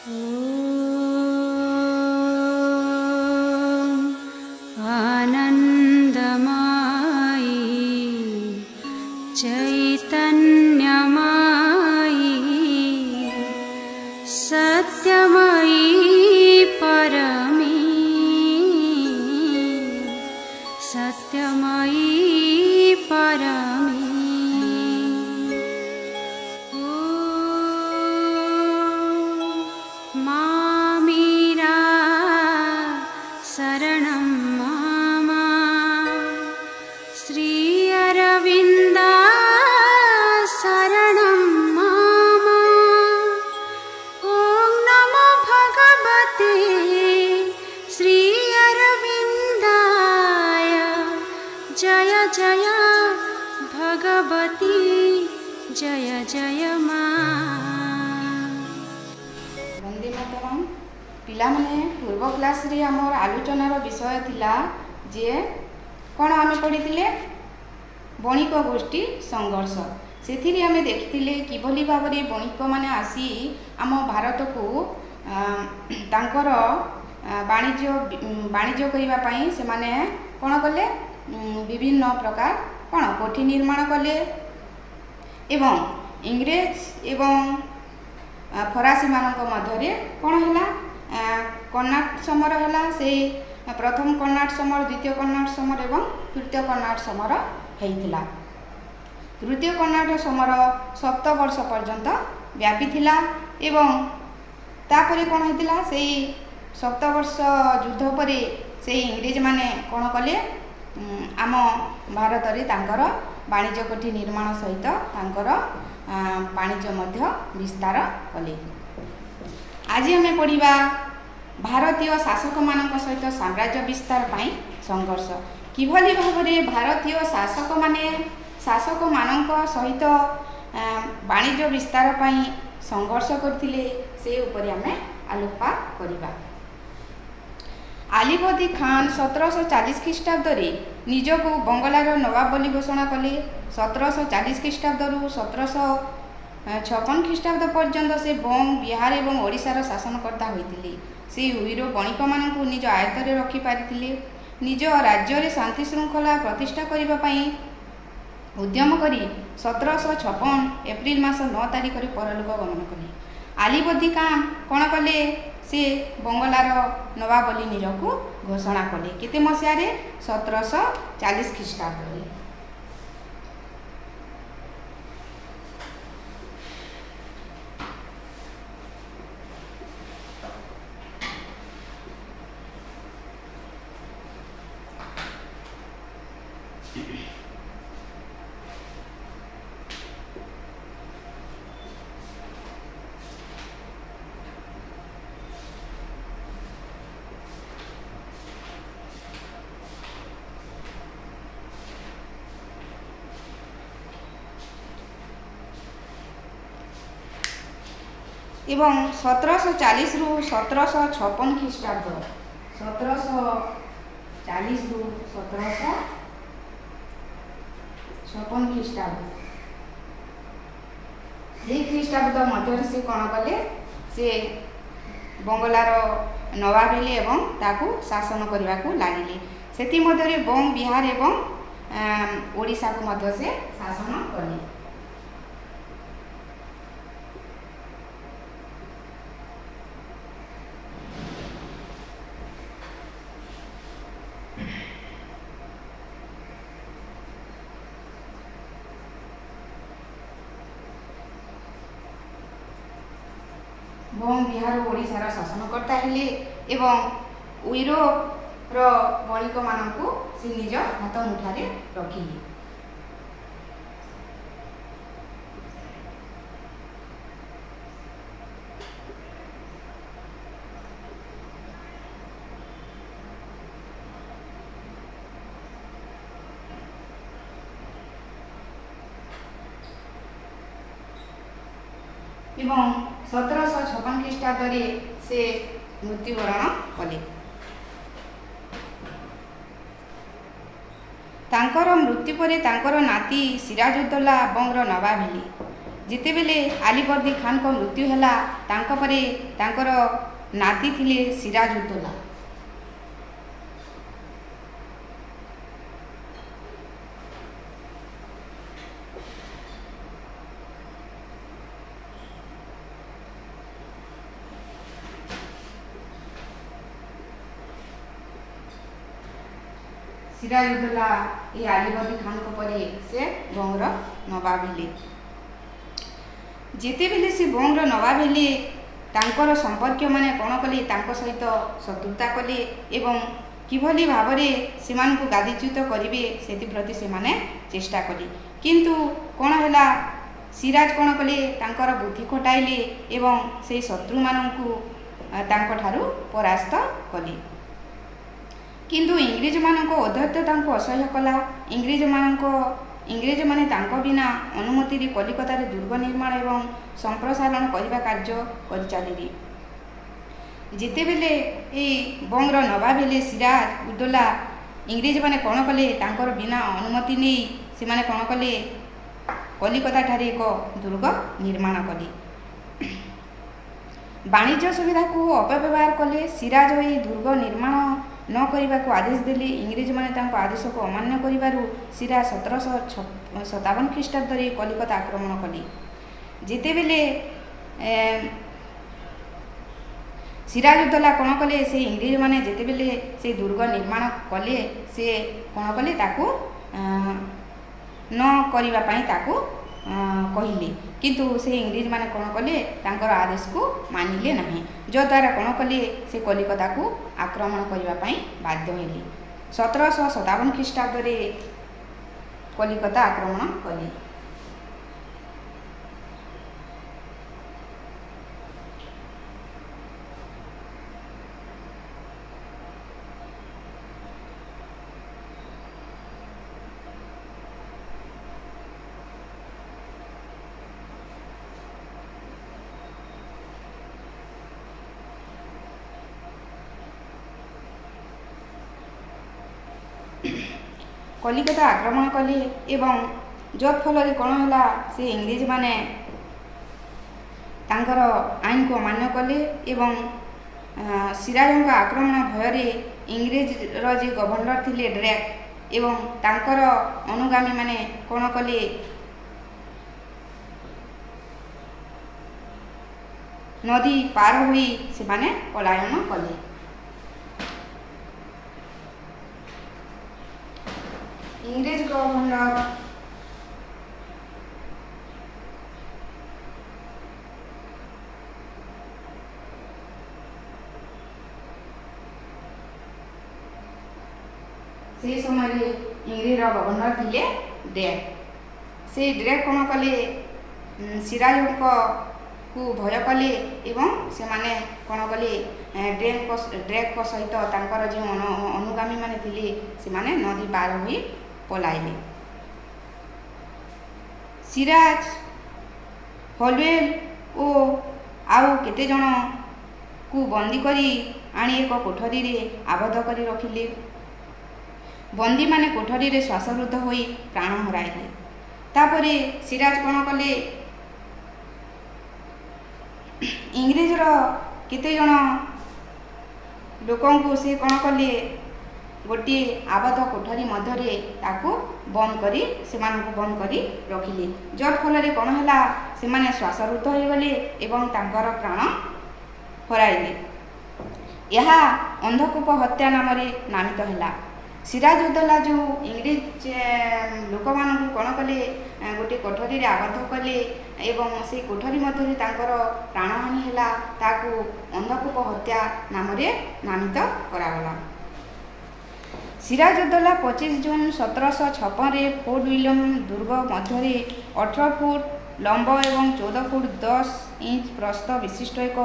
ॐ आनन्दमयी चैतन्यमयी सत्यमयी परमे सत्यमयी परमे। ॐ मा मीरा शरणं मम श्री अरविन्द शरणं मम। ॐ नमो भगवते श्री अरविन्दाय जय जय भगवती जय जय मा। ବନ୍ଦେ ମାତରମ୍। ପିଲାମାନେ, ପୂର୍ବ କ୍ଲାସ୍ରେ ଆମର ଆଲୋଚନାର ବିଷୟ ଥିଲା ଯେ କ'ଣ ଆମେ ପଢ଼ିଥିଲେ? ବଣିକ ଗୋଷ୍ଠୀ ସଂଘର୍ଷ। ସେଥିରେ ଆମେ ଦେଖିଥିଲେ କିଭଳି ଭାବରେ ବଣିକମାନେ ଆସି ଆମ ଭାରତକୁ ତାଙ୍କର ବାଣିଜ୍ୟ କରିବା ପାଇଁ ସେମାନେ କ'ଣ କଲେ? ବିଭିନ୍ନ ପ୍ରକାର କ'ଣ କୋଠି ନିର୍ମାଣ କଲେ ଏବଂ ଇଂରେଜ ଏବଂ ଫରାସୀମାନଙ୍କ ମଧ୍ୟରେ କ'ଣ ହେଲା? କର୍ଣ୍ଣାଟ ସମର ହେଲା। ସେଇ ପ୍ରଥମ କର୍ଣ୍ଣାଟ ସମର, ଦ୍ୱିତୀୟ କର୍ଣ୍ଣାଟ ସମର ଏବଂ ତୃତୀୟ କର୍ଣ୍ଣାଟ ସମର ହେଇଥିଲା। ତୃତୀୟ କର୍ଣ୍ଣାଟ ସମର 7 ବର୍ଷ ପର୍ଯ୍ୟନ୍ତ ବ୍ୟାପିଥିଲା ଏବଂ ତାପରେ କ'ଣ ହେଇଥିଲା? ସେଇ 7 ବର୍ଷ ଯୁଦ୍ଧ ପରେ ସେଇ ଇଂରେଜମାନେ କ'ଣ କଲେ? ଆମ ଭାରତରେ ତାଙ୍କର ବାଣିଜ୍ୟ କୋଠି ନିର୍ମାଣ ସହିତ ତାଙ୍କର ବାଣିଜ୍ୟ ମଧ୍ୟ ବିସ୍ତାର କଲେ। ଆଜି ଆମେ ପଢ଼ିବା ଭାରତୀୟ ଶାସକମାନଙ୍କ ସହିତ ସାମ୍ରାଜ୍ୟ ବିସ୍ତାର ପାଇଁ ସଂଘର୍ଷ। କିଭଳି ଭାବରେ ଭାରତୀୟ ଶାସକମାନଙ୍କ ସହିତ ବାଣିଜ୍ୟ ବିସ୍ତାର ପାଇଁ ସଂଘର୍ଷ କରିଥିଲେ, ସେ ଉପରେ ଆମେ ଆଲୋକପାତ କରିବା। ଆଲିବର୍ଦୀ ଖାନ୍ 1740 ଖ୍ରୀଷ୍ଟାବ୍ଦରେ ନିଜକୁ ବଙ୍ଗଳାର ନବାବ ବୋଲି ଘୋଷଣା କଲେ। 1740 ଖ୍ରୀଷ୍ଟାବ୍ଦରୁ 1756 ଖ୍ରୀଷ୍ଟାବ୍ଦ ପର୍ଯ୍ୟନ୍ତ ସେ ବଙ୍ଗ, ବିହାର ଏବଂ ଓଡ଼ିଶାର ଶାସନକର୍ତ୍ତା ହୋଇଥିଲେ। ସେ ୟୁରୋପ ବଣିକମାନଙ୍କୁ ନିଜ ଆୟତ୍ତରେ ରଖିପାରିଥିଲେ। ନିଜ ରାଜ୍ୟରେ ଶାନ୍ତି ଶୃଙ୍ଖଳା ପ୍ରତିଷ୍ଠା କରିବା ପାଇଁ ଉଦ୍ୟମ କରି 1756 ଏପ୍ରିଲ ମାସ 9 ତାରିଖରେ ପରଲୋକ ଗମନ କଲେ। ଆଲିବର୍ଦୀ ଖାନ୍ କ'ଣ କଲେ? ସେ ବଙ୍ଗଳାର ନବାବ ବୋଲି ନିଜକୁ ଘୋଷଣା କଲେ। କେତେ ମସିହାରେ? 1740 ଖ୍ରୀଷ୍ଟାବ୍ଦରେ। ଏବଂ 1740ରୁ 1756 ଖ୍ରୀଷ୍ଟାବ୍ଦ, 1740ରୁ 1756 ଖ୍ରୀଷ୍ଟାବ୍ଦ, ଏହି ଖ୍ରୀଷ୍ଟାବ୍ଦ ମଧ୍ୟରେ ସେ କ'ଣ କଲେ? ସେ ବଙ୍ଗଳାର ନବାବ ହେଲେ ଏବଂ ତାକୁ ଶାସନ କରିବାକୁ ଲାଗିଲେ। ସେଥିମଧ୍ୟରେ ବଙ୍ଗ, ବିହାର ଏବଂ ଓଡ଼ିଶାକୁ ମଧ୍ୟ ସେ ଶାସନ କଲେ। ବଙ୍ଗ, ବିହାର, ଓଡ଼ିଶାର ଶାସନକର୍ତ୍ତା ହେଲେ ଏବଂ ୟୁରୋପର ବଣିକମାନଙ୍କୁ ସେ ନିଜ ହାତ ମୁଠାରେ ରଖିଲେ। ଏବଂ 1756 ଖ୍ରୀଷ୍ଟାବ୍ଦରେ ସେ ମୃତ୍ୟୁବରଣ କଲେ। ତାଙ୍କର ମୃତ୍ୟୁ ପରେ ତାଙ୍କର ନାତି ସିରାଜୁଦ୍ଦୌଲା ବଙ୍ଗର ନବାବ ହେଲେ। ଯେତେବେଳେ ଆଲିବର୍ଦୀ ଖାନଙ୍କ ମୃତ୍ୟୁ ହେଲା, ତାଙ୍କ ପରେ ତାଙ୍କର ନାତି ଥିଲେ ସିରାଜଉଦ୍ଦୌଲା। ସିରାଜଉଦ୍ଦୌଲା ଏଇ ଆଲିବର୍ଦୀ ଖାନଙ୍କ ପରେ ସେ ବଙ୍ଗର ନବାବ ହେଲେ। ଯେତେବେଳେ ସେ ବଙ୍ଗର ନବାବ ହେଲେ, ତାଙ୍କର ସମ୍ପର୍କୀୟମାନେ କ'ଣ କଲେ? ତାଙ୍କ ସହିତ ଶତ୍ରୁତା କଲେ ଏବଂ କିଭଳି ଭାବରେ ସେମାନଙ୍କୁ ଗାଦିଚ୍ୟୁତ କରିବେ ସେଥିପ୍ରତି ସେମାନେ ଚେଷ୍ଟା କଲେ। କିନ୍ତୁ କ'ଣ ହେଲା? ସିରାଜ କ'ଣ କଲେ? ତାଙ୍କର ବୁଦ୍ଧି ଖଟାଇଲେ ଏବଂ ସେଇ ଶତ୍ରୁମାନଙ୍କୁ ତାଙ୍କଠାରୁ ପରାସ୍ତ କଲେ। କିନ୍ତୁ ଇଂରେଜମାନଙ୍କ ଔଦ୍ଧତ୍ୟ ତାଙ୍କୁ ଅସହ୍ୟ କଲା। ଇଂରେଜମାନେ ତାଙ୍କ ବିନା ଅନୁମତିରେ କଲିକତାରେ ଦୁର୍ଗ ନିର୍ମାଣ ଏବଂ ସମ୍ପ୍ରସାରଣ କରିବା କାର୍ଯ୍ୟ କରିଚାଲିଲେ। ଯେତେବେଳେ ଏଇ ବଙ୍ଗର ନବାବ ହେଲେ ସିରାଜ ଉଦ୍ଦୌଲା, ଇଂରେଜମାନେ କ'ଣ କଲେ? ତାଙ୍କର ବିନା ଅନୁମତି ନେଇ ସେମାନେ କ'ଣ କଲେ? କଲିକତାଠାରେ ଏକ ଦୁର୍ଗ ନିର୍ମାଣ କଲେ। ବାଣିଜ୍ୟ ସୁବିଧାକୁ ଅପବ୍ୟବହାର କଲେ। ସିରାଜ ଏହି ଦୁର୍ଗ ନିର୍ମାଣ ନ କରିବାକୁ ଆଦେଶ ଦେଲେ। ଇଂରେଜମାନେ ତାଙ୍କ ଆଦେଶକୁ ଅମାନ୍ୟ କରିବାରୁ ସିରାଜ 1757 ଖ୍ରୀଷ୍ଟାବ୍ଦରେ କଲିକତା ଆକ୍ରମଣ କଲେ। ଯେତେବେଳେ ସିରାଜଉଦ୍ଦୌଲା କ'ଣ କଲେ? ସେ ଇଂରେଜମାନେ ଯେତେବେଳେ ସେ ଦୁର୍ଗ ନିର୍ମାଣ କଲେ, ସେ କ'ଣ କଲେ? ତାକୁ ନ କରିବା ପାଇଁ ତାକୁ କହିଲେ। କିନ୍ତୁ ସେ ଇଂରେଜମାନେ କ'ଣ କଲେ? ତାଙ୍କର ଆଦେଶକୁ ମାନିଲେ ନାହିଁ, ଯଦ୍ୱାରା କ'ଣ କଲେ? ସେ କଲିକତାକୁ ଆକ୍ରମଣ କରିବା ପାଇଁ ବାଧ୍ୟ ହେଲେ। 1757 ଖ୍ରୀଷ୍ଟାବ୍ଦରେ କଲିକତା ଆକ୍ରମଣ କଲେ। କଲିକତା ଆକ୍ରମଣ କଲେ ଏବଂ ଯତ୍ଫଳରେ କ'ଣ ହେଲା? ସେ ଇଂରେଜମାନେ ତାଙ୍କର ଆଇନକୁ ଅମାନ୍ୟ କଲେ ଏବଂ ସିରାଜଙ୍କ ଆକ୍ରମଣ ଭୟରେ ଇଂରେଜର ଯେ ଗଭର୍ଣ୍ଣର ଥିଲେ ଡ୍ରେକ୍ ଏବଂ ତାଙ୍କର ଅନୁଗାମୀମାନେ କ'ଣ କଲେ? ନଦୀ ପାର ହୋଇ ସେମାନେ ପଲାୟନ କଲେ। ଇଂରେଜ ଗଭର୍ଣ୍ଣର ସେହି ସମୟରେ ଇଂରେଜର ଗଭର୍ଣ୍ଣର ଥିଲେ ଡ୍ରେକ୍। ସେଇ ଡ୍ରେକ୍ କ'ଣ କଲେ? ସିରାଜଙ୍କୁ ଭୟ କଲେ ଏବଂ ସେମାନେ କ'ଣ କଲେ? ଡ୍ରେକ୍ଙ୍କ ସହିତ ତାଙ୍କର ଯେଉଁ ଅନୁଗାମୀମାନେ ଥିଲେ, ସେମାନେ ନଦୀ ପାର ହୋଇ ପଲାଇଲେ। ସିରାଜ ହଲୱେଲ ଓ ଆଉ କେତେଜଣକୁ ବନ୍ଦୀ କରି ଆଣି ଏକ କୋଠରୀରେ ଆବଦ୍ଧ କରି ରଖିଲେ। ବନ୍ଦୀମାନେ କୋଠରୀରେ ଶ୍ୱାସରୁଦ୍ଧ ହୋଇ ପ୍ରାଣ ହରାଇଲେ। ତାପରେ ସିରାଜ କ'ଣ କଲେ? ଇଂରେଜର କେତେଜଣ ଲୋକଙ୍କୁ ସେ କ'ଣ କଲେ? ଗୋଟିଏ ଆବଦ୍ଧ କୋଠରୀ ମଧ୍ୟରେ ତାକୁ ବନ୍ଦ କରି, ସେମାନଙ୍କୁ ବନ୍ଦ କରି ରଖିଲେ। ଯତ୍ଫଳରେ କ'ଣ ହେଲା? ସେମାନେ ଶ୍ୱାସରୁଦ୍ଧ ହୋଇଗଲେ ଏବଂ ତାଙ୍କର ପ୍ରାଣ ହରାଇଲେ। ଏହା ଅନ୍ଧକୂପ ହତ୍ୟା ନାମରେ ନାମିତ ହେଲା। ସିରାଜଉଦ୍ଦୌଲା ଯେଉଁ ଇଂରେଜ ଲୋକମାନଙ୍କୁ କ'ଣ କଲେ? ଗୋଟିଏ କୋଠରୀରେ ଆବଦ୍ଧ କଲେ ଏବଂ ସେଇ କୋଠରୀ ମଧ୍ୟରେ ତାଙ୍କର ପ୍ରାଣହାନି ହେଲା, ତାକୁ ଅନ୍ଧକୂପ ହତ୍ୟା ନାମରେ ନାମିତ କରାଗଲା। ସିରାଜଉଦ୍ଦୌଲା 25 ଜୁନ 1756ରେ ଫୋର୍ଟ ୱିଲିୟମ ଦୁର୍ଗ ମଧ୍ୟରେ 18 ଫୁଟ ଲମ୍ବ ଏବଂ 14 ଫୁଟ 10 ଇଞ୍ଚ ପ୍ରସ୍ଥ ବିଶିଷ୍ଟ ଏକ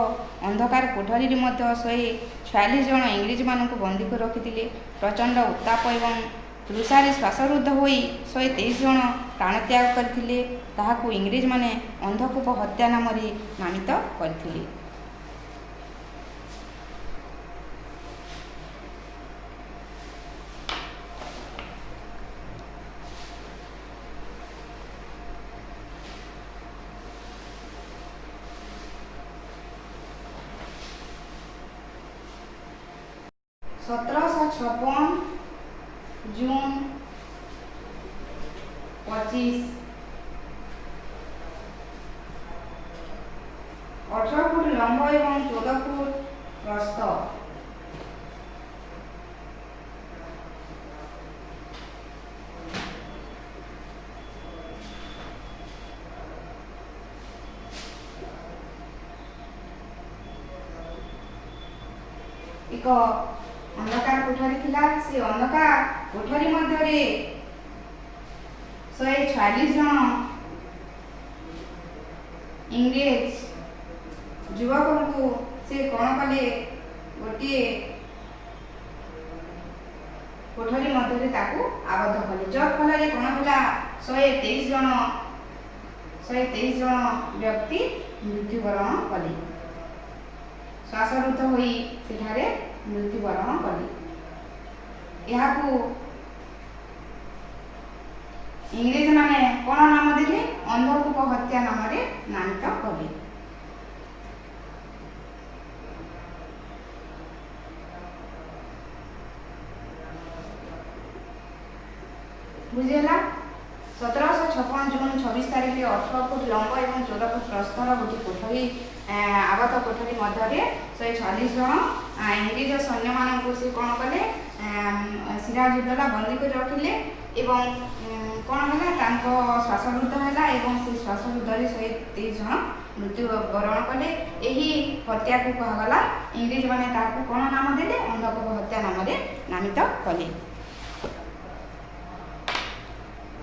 ଅନ୍ଧକାର କୋଠରୀରେ ମଧ୍ୟ 146 ଜଣ ଇଂରେଜମାନଙ୍କୁ ବନ୍ଦୀ କରି ରଖିଥିଲେ। ପ୍ରଚଣ୍ଡ ଉତ୍ତାପ ଏବଂ ତୃଷାରେ ଶ୍ୱାସରୁଦ୍ଧ ହୋଇ 123 ଜଣ ପ୍ରାଣତ୍ୟାଗ କରିଥିଲେ। ତାହାକୁ ଇଂରେଜମାନେ ଅନ୍ଧକୂପ ହତ୍ୟା ନାମରେ ନାମିତ କରିଥିଲେ। 1756 ଜୁନ୍ 25, 18 ଫୁଟ ଲମ୍ବ ଏବଂ 14 ଫୁଟ ପ୍ରସ୍ଥ। ଏକ ଅନ୍ଧକାର କୋଠରୀ ଥିଲା। ସେ ଅନ୍ଧକାର କୋଠରୀ ମଧ୍ୟରେ 146 ଜଣ ଇଂରେଜ ଯୁବକଙ୍କୁ ସେ କ'ଣ କଲେ? ଗୋଟିଏ କୋଠରୀ ମଧ୍ୟରେ ତାକୁ ଆବଦ୍ଧ କଲେ, ଯତ୍ଫଳରେ କ'ଣ ହେଲା? 123 ଜଣ ବ୍ୟକ୍ତି ମୃତ୍ୟୁବରଣ କଲେ, ଶ୍ୱାସରୁଦ୍ଧ ହୋଇ ସେଠାରେ ମୃତ୍ୟୁବରଣ କଲେ। ଏହାକୁ ଇଂରେଜମାନେ କ'ଣ ନାମ ଦେଲେ? ଅନ୍ଧକୂପ ହତ୍ୟା ନାମରେ ନାମିତ କଲେ। ବୁଝିହେଲା? 1756 ଜୁନ୍ 26 ତାରିଖରେ 18 ଫୁଟ ଲମ୍ବ ଏବଂ 14 ଫୁଟ ପ୍ରସ୍ଥର ଗୋଟିଏ କୋଠରୀ, ଆବଦ୍ଧ କୋଠରୀ ମଧ୍ୟରେ 146 ଜଣ ଇଂରେଜ ସୈନ୍ୟମାନଙ୍କୁ ସେ କ'ଣ କଲେ? ସିରାଜୁଦ୍ଦୌଲା ବନ୍ଦୀ କରି ରଖିଲେ ଏବଂ କ'ଣ ହେଲା? ତାଙ୍କ ଶ୍ୱାସରୁଦ୍ଧ ହେଲା ଏବଂ ସେ ଶ୍ୱାସରୁଦ୍ଧରେ 123 ଜଣ ମୃତ୍ୟୁବରଣ କଲେ। ଏହି ହତ୍ୟାକୁ କୁହାଗଲା, ଇଂରେଜମାନେ ତାହାକୁ କ'ଣ ନାମ ଦେଲେ? ଅନ୍ଧକୂପ ହତ୍ୟା ନାମରେ ନାମିତ କଲେ।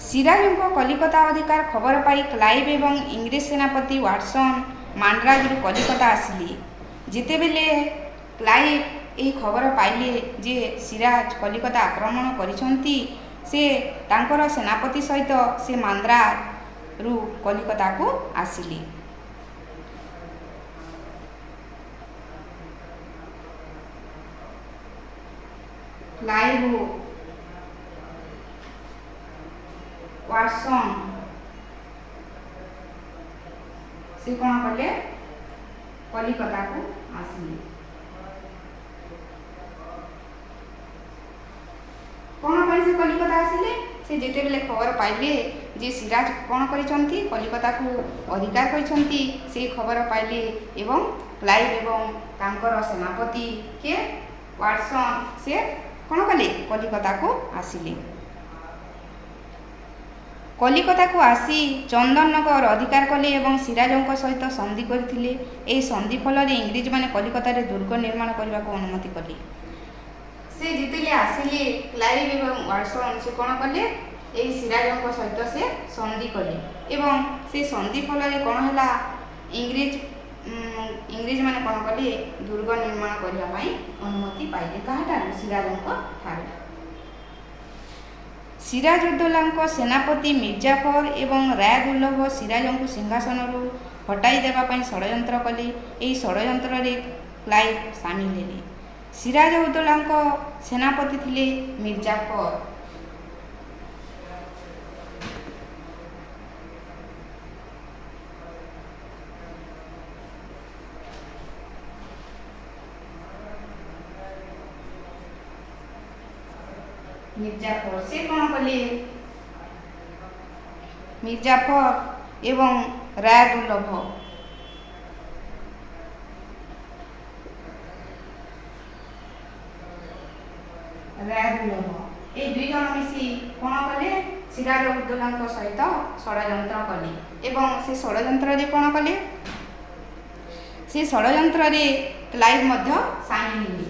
ସିରାଜଙ୍କ କଲିକତା ଅଧିକାର ଖବର ପାଇ କ୍ଲାଇଭ୍ ଏବଂ ଇଂରେଜ ସେନାପତି ୱାଟସନ୍ ମାଣ୍ଡ୍ରାଜରୁ କଲିକତା ଆସିଲେ। ଯେତେବେଳେ କ୍ଲାଇଭ୍ ଏହି ଖବର ପାଇଲେ ଯେ ସିରାଜ କଲିକତା ଆକ୍ରମଣ କରିଛନ୍ତି, ସେ ତାଙ୍କର ସେନାପତି ସହିତ ସେ ମାନ୍ଦ୍ରାରୁ କଲିକତାକୁ ଆସିଲେ। କ୍ଲାଇଭ୍, ୱାଟସନ୍ ସେ କ'ଣ କଲେ? କଲିକତାକୁ ଆସିଲେ। କ'ଣ ପାଇଁ ସେ କଲିକତା ଆସିଲେ? ସେ ଯେତେବେଳେ ଖବର ପାଇଲେ ଯେ ସିରାଜ କ'ଣ କରିଛନ୍ତି, କଲିକତାକୁ ଅଧିକାର କରିଛନ୍ତି, ସେଇ ଖବର ପାଇଲେ ଏବଂ କ୍ଲାଇଭ୍ ଏବଂ ତାଙ୍କର ସେନାପତି କିଏ? ୱାଟସନ୍, ସେ କ'ଣ କଲେ? କଲିକତାକୁ ଆସିଲେ। କଲିକତାକୁ ଆସି ଚନ୍ଦନନଗର ଅଧିକାର କଲେ ଏବଂ ସିରାଜଙ୍କ ସହିତ ସନ୍ଧି କରିଥିଲେ। ଏହି ସନ୍ଧି ଫଳରେ ଇଂରେଜମାନେ କଲିକତାରେ ଦୁର୍ଗ ନିର୍ମାଣ କରିବାକୁ ଅନୁମତି କଲେ। ସେ ଯେତେବେଳେ ଆସିଲେ କ୍ଲାଇଭ୍ ଏବଂ ୱାଟସନ୍, ସେ କ'ଣ କଲେ? ଏହି ସିରାଜଙ୍କ ସହିତ ସେ ସନ୍ଧି କଲେ ଏବଂ ସେ ସନ୍ଧି ଫଳରେ କ'ଣ ହେଲା? ଇଂରେଜମାନେ କ'ଣ କଲେ? ଦୁର୍ଗ ନିର୍ମାଣ କରିବା ପାଇଁ ଅନୁମତି ପାଇଲେ। କାହାଠାରୁ? ସିରାଜଙ୍କ ଠାରୁ। ସିରାଜଉଦ୍ଦୌଲାଙ୍କ ସେନାପତି ମିର୍ଜାଫର ଏବଂ ରାୟଦୁର୍ଲଭ ସିରାଜଙ୍କୁ ସିଂହାସନରୁ ହଟାଇ ଦେବା ପାଇଁ ଷଡ଼ଯନ୍ତ୍ର କଲେ। ଏହି ଷଡ଼ଯନ୍ତ୍ରରେ କ୍ଲାଇଭ୍ ସାମିଲ ହେଲେ। ସିରାଜଉଦ୍ଦୌଲାଙ୍କ ସେନାପତି ଥିଲେ ମିର୍ଜାଫର। ମିର୍ଜାଫର ସେ କ'ଣ କଲେ? ମିର୍ଜାଫର ଏବଂ ରାୟଦୁର୍ଲଭ ଏଇ ଦୁଇ ଜଣ ମିଶି କ'ଣ କଲେ? ସିରାଜଉଦ୍ଦୌଲାଙ୍କ ସହିତ ଷଡ଼ଯନ୍ତ୍ର କଲେ ଏବଂ ସେ ଷଡ଼ଯନ୍ତ୍ରରେ କ'ଣ କଲେ? ସେ ଷଡ଼ଯନ୍ତ୍ରରେ କ୍ଲାଇଭ୍ ମଧ୍ୟ ସାମିଲ ହେଲେ।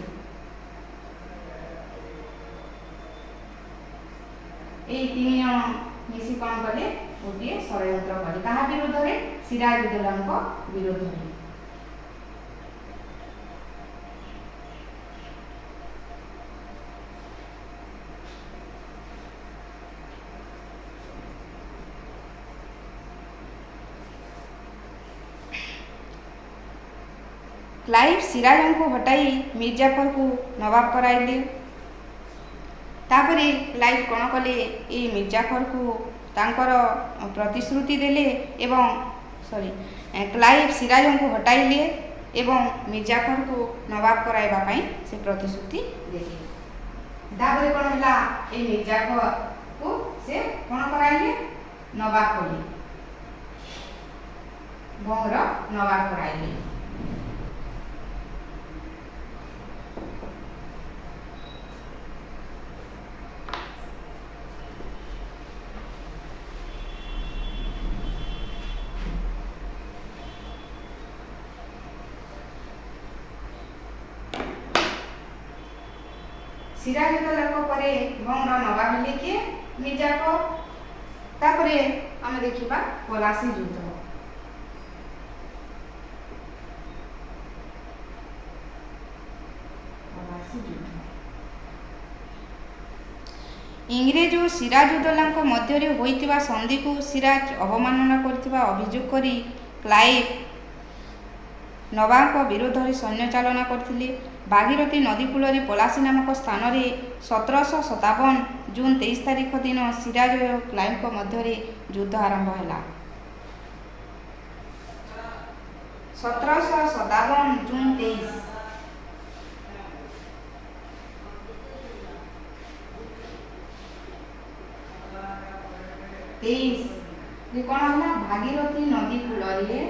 ଏଇ ତିନି ଜଣ ମିଶି କ'ଣ କଲେ? ଗୋଟିଏ ଷଡ଼ଯନ୍ତ୍ର କଲେ। କାହା ବିରୁଦ୍ଧରେ? ସିରାଜଉଦ୍ଦୌଲାଙ୍କ ବିରୁଦ୍ଧରେ। କ୍ଲାଇଭ୍ ସିରାଜଙ୍କୁ ହଟାଇ ମିର୍ଜାଫରକୁ ନବାବ କରାଇଲେ। ତାପରେ କ୍ଲାଇଭ୍ କ'ଣ କଲେ? ଏଇ ମିର୍ଜାଫରକୁ ତାଙ୍କର ପ୍ରତିଶ୍ରୁତି ଦେଲେ ଏବଂ ସରି, କ୍ଲାଇଭ୍ ସିରାଜଙ୍କୁ ହଟାଇଲେ ଏବଂ ମିର୍ଜାଫରକୁ ନବାବ କରାଇବା ପାଇଁ ସେ ପ୍ରତିଶ୍ରୁତି ଦେଲେ। ତାପରେ କ'ଣ ହେଲା? ଏଇ ମିର୍ଜାଫରକୁ ସେ କ'ଣ କରାଇଲେ? ନବାବ କଲେ, ବଙ୍ଗର ନବାବ କରାଇଲେ। ସିରାଜୁଦ୍ଦୌଲାଙ୍କ ପରେ ବଙ୍ଗର ନବାବ ହେଲେ କିଏ? ମିର୍ଜାଫର। ତାପରେ ଆମେ ଦେଖିବା ପଲାସୀ ଯୁଦ୍ଧ। ପଲାସୀ ଯୁଦ୍ଧ। ଇଂରେଜ ଓ ସିରାଜୁଦ୍ଦୌଲାଙ୍କ ମଧ୍ୟରେ ହୋଇଥିବା ସନ୍ଧିକୁ ସିରାଜ ଅବମାନନା କରିଥିବା ଅଭିଯୋଗ କରି କ୍ଲାଇଭ୍ ନବାବଙ୍କ ବିରୋଧରେ ସୈନ୍ୟ ଚାଳନା କରିଥିଲେ। ଭାଗୀରଥୀ ନଦୀ କୂଳରେ ପଲାସୀ ନାମକ ସ୍ଥାନରେ 1757 ଜୁନ 23 ତାରିଖ ଦିନ ସିରାଜ ଓ କ୍ଲାଇଭଙ୍କ ମଧ୍ୟରେ ଯୁଦ୍ଧ ଆରମ୍ଭ ହେଲା। 1757 ଜୁନ 23 23 କ'ଣ ହେଲା? ଭାଗୀରଥୀ ନଦୀ କୂଳରେ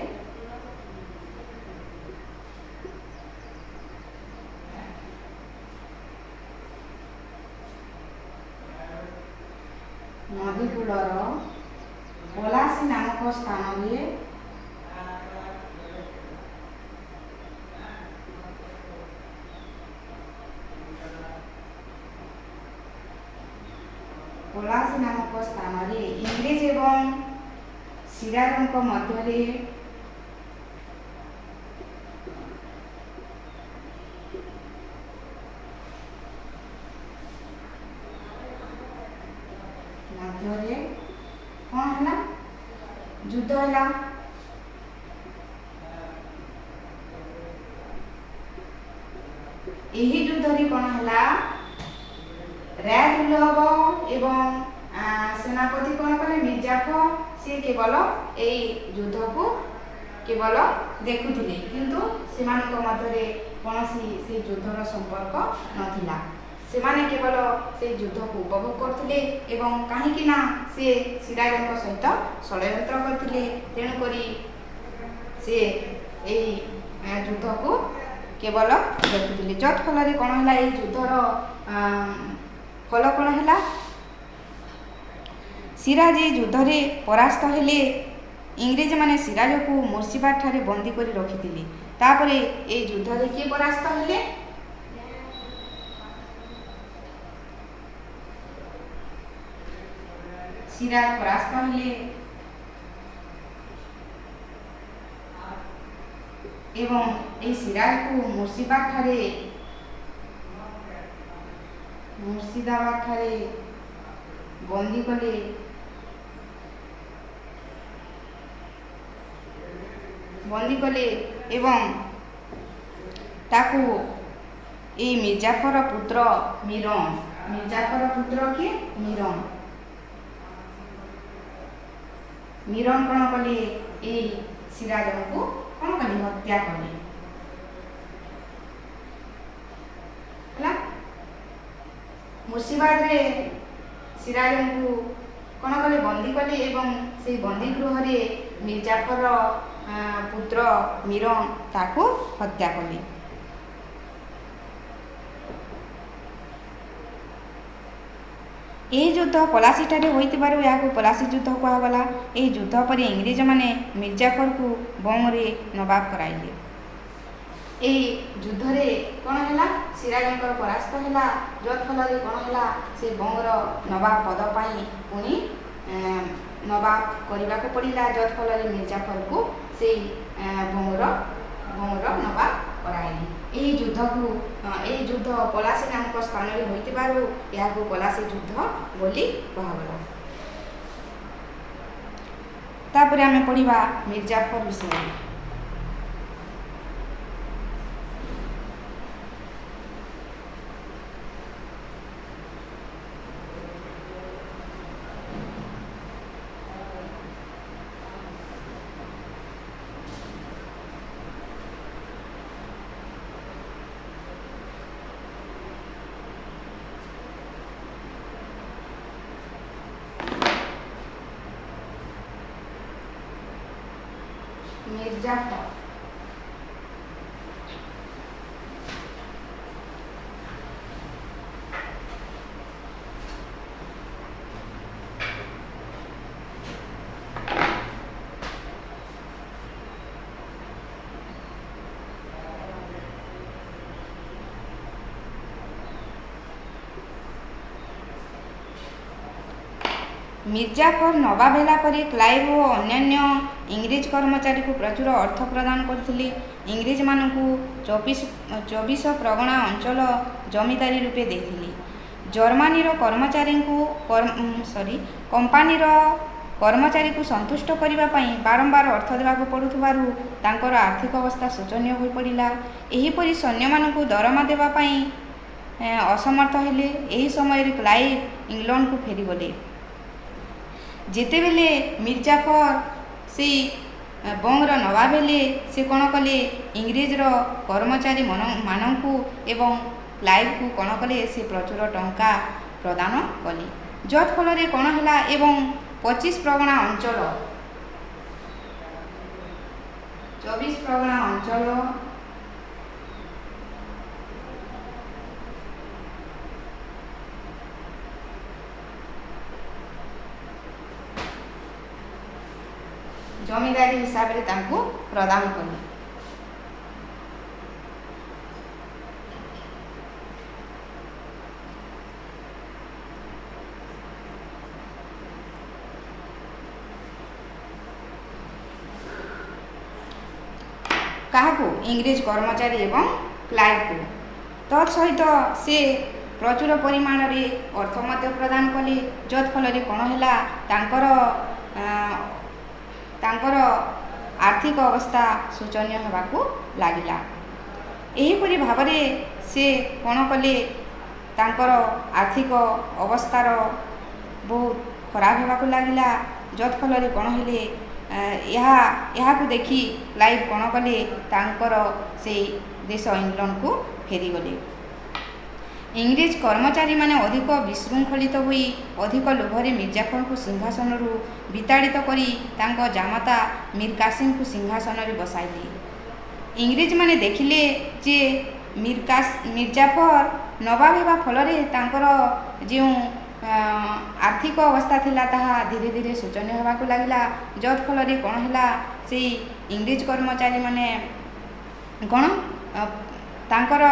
ନଦୀ କୂଳର ପଲାସୀ ନାମକ ସ୍ଥାନରେ ପଲାସୀ ନାମକ ସ୍ଥାନରେ ଇଂରେଜ ଏବଂ ସିରାଜଙ୍କ ମଧ୍ୟରେ କ'ଣ ହେଲା? ଯୁଦ୍ଧ ହେଲା। ଏହି ଯୁଦ୍ଧରେ କ'ଣ ହେଲା? ରାୟଦୁର୍ଲଭ ଏବଂ ସେନାପତି କ'ଣ କଲେ? ମିର୍ଜାଫର ସିଏ କେବଳ ଏଇ ଯୁଦ୍ଧକୁ କେବଳ ଦେଖୁଥିଲେ, କିନ୍ତୁ ସେମାନଙ୍କ ମଧ୍ୟରେ କୌଣସି ସେ ଯୁଦ୍ଧର ସମ୍ପର୍କ ନଥିଲା। ସେମାନେ କେବଳ ସେଇ ଯୁଦ୍ଧକୁ ଉପଭୋଗ କରୁଥିଲେ ଏବଂ କାହିଁକି ନା ସେ ସିରାଜଙ୍କ ସହିତ ଷଡ଼ଯନ୍ତ୍ର କରିଥିଲେ, ତେଣୁକରି ସେ ଏଇ ଯୁଦ୍ଧକୁ କେବଳ ଦେଖୁଥିଲେ। ଯତ୍ ଫଳରେ କ'ଣ ହେଲା? ଏଇ ଯୁଦ୍ଧର ଫଳ କ'ଣ ହେଲା? ସିରାଜ ଏଇ ଯୁଦ୍ଧରେ ପରାସ୍ତ ହେଲେ। ଇଂରେଜମାନେ ସିରାଜକୁ ମୁର୍ଶିବାଦ ଠାରେ ବନ୍ଦୀ କରି ରଖିଥିଲେ। ତାପରେ ଏଇ ଯୁଦ୍ଧରେ କିଏ ପରାସ୍ତ ହେଲେ? ସିରାଜ ପରାସ୍ତ ହେଲେ ଏବଂ ଏଇ ସିରାଜକୁ ମୁର୍ଶିଦାବାଦ ଠାରେ ବନ୍ଦୀ କଲେ। ବନ୍ଦୀ କଲେ ଏବଂ ତାକୁ ଏଇ ମିର୍ଜାଫର ପୁତ୍ର ମିରନ, ମିର୍ଜାଫର ପୁତ୍ର କିଏ? ମିରନ। ମିରନ କ'ଣ କଲେ? ଏଇ ସିରାଜଙ୍କୁ କ'ଣ କଲେ? ହତ୍ୟା କଲେ। ହେଲା, ମୁର୍ଶିଦାବାଦରେ ସିରାଜଙ୍କୁ କ'ଣ କଲେ? ବନ୍ଦୀ କଲେ ଏବଂ ସେଇ ବନ୍ଦୀ ଗୃହରେ ମିର୍ଜାଫର ପୁତ୍ର ମିରନ ତାକୁ ହତ୍ୟା କଲେ। ଏହି ଯୁଦ୍ଧ ପଲାସୀଠାରେ ହୋଇଥିବାରୁ ଏହାକୁ ପଲାସୀ ଯୁଦ୍ଧ କୁହାଗଲା। ଏହି ଯୁଦ୍ଧ ପରେ ଇଂରେଜମାନେ ମିର୍ଜାଫରକୁ ବଙ୍ଗରେ ନବାବ କରାଇଲେ। ଏହି ଯୁଦ୍ଧରେ କ'ଣ ହେଲା? ସିରାଜଙ୍କର ପରାସ୍ତ ହେଲା, ଯତ୍ଫଳରେ କ'ଣ ହେଲା? ସେ ବଙ୍ଗର ନବାବ ପଦ ପାଇଁ ପୁଣି ନବାବ କରିବାକୁ ପଡ଼ିଲା, ଯତ୍ଫଳରେ ମିର୍ଜାଫରକୁ ସେଇ ବଙ୍ଗର ନବାବ କରାଇଲେ। ଏହି ଯୁଦ୍ଧ ପଲାସୀ ନାମକ ସ୍ଥାନରେ ହୋଇଥିବାରୁ ଏହାକୁ ପଲାସୀ ଯୁଦ୍ଧ ବୋଲି କୁହାଗଲା। ତାପରେ ଆମେ ପଢ଼ିବା ମିର୍ଜାଫର ବିଷୟରେ। ମିର୍ଜାଫର। ମିର୍ଜାଫର ନବାବ ହେଲା ପରେ କ୍ଲାଇଭ୍ ଓ ଅନ୍ୟାନ୍ୟ ଇଂରେଜ କର୍ମଚାରୀଙ୍କୁ ପ୍ରଚୁର ଅର୍ଥ ପ୍ରଦାନ କରିଥିଲେ। ଇଂରେଜମାନଙ୍କୁ 24 ପ୍ରଗଣା ଅଞ୍ଚଳ ଜମିଦାରୀ ରୂପେ ଦେଇଥିଲେ। ଜର୍ମାନୀର କର୍ମଚାରୀଙ୍କୁ, ସରି, କମ୍ପାନୀର କର୍ମଚାରୀକୁ ସନ୍ତୁଷ୍ଟ କରିବା ପାଇଁ ବାରମ୍ବାର ଅର୍ଥ ଦେବାକୁ ପଡ଼ୁଥିବାରୁ ତାଙ୍କର ଆର୍ଥିକ ଅବସ୍ଥା ଶୋଚନୀୟ ହୋଇପଡ଼ିଲା। ଏହିପରି ସୈନ୍ୟମାନଙ୍କୁ ଦରମା ଦେବା ପାଇଁ ଅସମର୍ଥ ହେଲେ। ଏହି ସମୟରେ କ୍ଲାଇଭ୍ ଇଂଲଣ୍ଡକୁ ଫେରିଗଲେ। ଯେତେବେଳେ ମିର୍ଜାଫର ସେଇ ବଙ୍ଗର ନବାବ ହେଲେ, ସେ କ'ଣ କଲେ? ଇଂରେଜର କର୍ମଚାରୀ ମାନଙ୍କୁ ଏବଂ କ୍ଲାଇଭ୍କୁ କ'ଣ କଲେ? ସେ ପ୍ରଚୁର ଟଙ୍କା ପ୍ରଦାନ କଲେ, ଯତ୍ଫଳରେ କ'ଣ ହେଲା ଏବଂ 25 ପ୍ରଗଣା ଅଞ୍ଚଳ, 24 ପ୍ରଗଣା ଅଞ୍ଚଳ ଜମିଦାରୀ ହିସାବରେ ତାଙ୍କୁ ପ୍ରଦାନ କଲେ। କାହାକୁ? ଇଂରେଜ କର୍ମଚାରୀ ଏବଂ କ୍ଲାଇଭକୁ। ତତ୍ ସହିତ ସେ ପ୍ରଚୁର ପରିମାଣରେ ଅର୍ଥ ମଧ୍ୟ ପ୍ରଦାନ କଲେ, ଯତ୍ଫଳରେ କ'ଣ ହେଲା? ତାଙ୍କର ଆର୍ଥିକ ଅବସ୍ଥା ଶୋଚନୀୟ ହେବାକୁ ଲାଗିଲା। ଏହିପରି ଭାବରେ ସେ କ'ଣ କଲେ? ତାଙ୍କର ଆର୍ଥିକ ଅବସ୍ଥାର ବହୁତ ଖରାପ ହେବାକୁ ଲାଗିଲା, ଯତ୍ଫଳରେ କ'ଣ ହେଲେ? ଏହାକୁ ଦେଖି କ୍ଲାଇଭ୍ କ'ଣ କଲେ? ତାଙ୍କର ସେଇ ଦେଶ ଇଂଲଣ୍ଡକୁ ଫେରିଗଲେ। ଇଂରେଜ କର୍ମଚାରୀମାନେ ଅଧିକ ବିଶୃଙ୍ଖଳିତ ହୋଇ ଅଧିକ ଲୋଭରେ ମିର୍ଜାଫରଙ୍କୁ ସିଂହାସନରୁ ବିତାଡ଼ିତ କରି ତାଙ୍କ ଜାମାତା ମୀର କାସିମଙ୍କୁ ସିଂହାସନରେ ବସାଇଲେ। ଇଂରେଜମାନେ ଦେଖିଲେ ଯେ ମିର୍ଜାଫର ନବାବ ହେବା ଫଳରେ ତାଙ୍କର ଯେଉଁ ଆର୍ଥିକ ଅବସ୍ଥା ଥିଲା, ତାହା ଧୀରେ ଧୀରେ ଶୋଚନୀୟ ହେବାକୁ ଲାଗିଲା, ଯତ୍ଫଳରେ କ'ଣ ହେଲା? ସେଇ ଇଂରେଜ କର୍ମଚାରୀମାନେ କ'ଣ ତାଙ୍କର